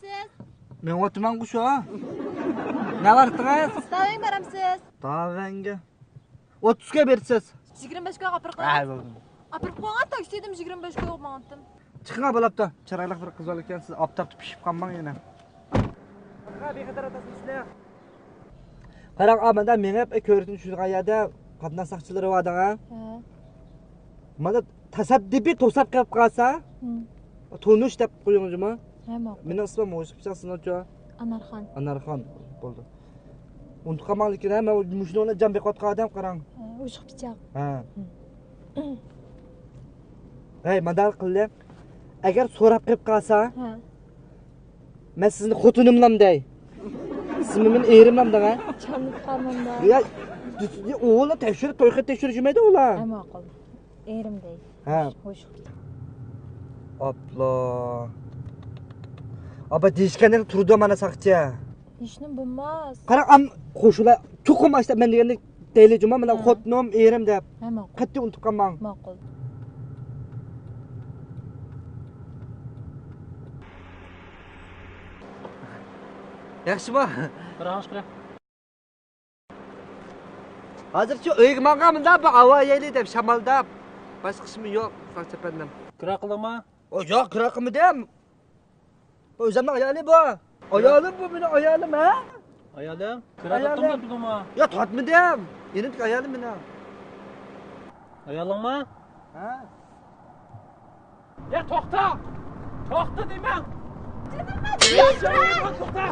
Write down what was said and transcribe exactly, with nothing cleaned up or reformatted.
سىز؟ مېڭىۋاتىمەنغۇ شۇ. نەۋارتىڭىز؟ داۋەنگە بارامسىز؟ داۋەنگە. ئوتتۇزغا بېرىسىز. يىگىرمە بەشكە ئاپىرىپ ھە، قويۇڭ. بولدى. ئاپىرىپ قويۇڭ، تاكسىدىم، يىگىرمە بەشكە بولۇپ ماڭاتتىم. چىقىڭا بولاپتۇ. چىرايلىق بىر قىز بار ئىكەن، سىز ئاپتاپتا پىشىپ قالماڭ يەنە. بىخەتەر ئاتاسىنى ئىشلەڭ. قاراڭ، ئا، مەندە مېڭىپ، كۆرۈتۈنى چۈشۈرگەن يەردە قاتناش ساقچىلىرى بار دەڭە. ھە. مانا تاسادىپىي توساپ قېلىپ قالسا، ھىم. تونۇش دەپ قويۇڭ جۇمۇ. ھە، ماقۇل. مېنىڭ ئىسمىم ھوشۇق پىچاق سىنىڭچۇ؟ ئانارخان. ئانارخان. بولدى. ئۇنتۇپ قالماڭ لېكىن، ھە، مەن مۇشۇنىڭ بىلەن جان بېقىۋاتقان ئادەم قاراڭ. ھە، ھوشۇق پىچاق. ھە. ھىم. ھەي، مادار قىلدى. ئەگەر سوراپ قېلىپ قالسا، ھە. مەن سىزنى خوتۇنۇملام دەي. سىزمۇ مېنى ئېرىملام دەڭ، ھە؟ چانىپ قالمامدا. يا، ئۇلار تەكشۈرۈپ، توي قىلىپ تەكشۈرۈشمەيدۇ ئۇلار. ھە، ماقۇل. ئېرىم دەي. ھە. خوش. ئاپلا. ئاپا دېيىشكەندە تۇرىدۇ مانا ساقچى. ھېچنېمە بولماس. قاراڭ، ئام، قوشۇلار. چوقۇم ئاشتا مەن دېگەننى دەيلى جۇما، مانا ھە. خوتۇنۇم، ئېرىم دەپ. ھە، ماقۇل. قەتئىي ئۇنتۇپ قالماڭ. ماقۇل. ياخشىمۇ؟ بىر ئاڭلىشىپ قوياي. ھازىرچۇ ئۆيگە ماڭغان مۇنداق بىر ھاۋا يەيلى دەپ شامالداپ. باشقا ئىشمۇ يوق، ساقچى ئەپەندىم. كىرا قىلدىڭمۇ؟ ئو، يوق، كىرا قىلمىدىم. بۇ ئۆزۈمنىڭ ئايالى بۇ. ئايالىم بۇ، مېنىڭ ئايالىم، ھە؟ ئايالىڭ؟ كىرا ئايالىم. تارتتىڭمۇ تۇردۇڭمۇ؟ يا، تارتمىدىم. يېنىمدىكى ئايالىم مېنىڭ. ئايالىڭمۇ؟ ھە؟ يا، توختا! توختا دېمەڭ! جېنىمنى توختا!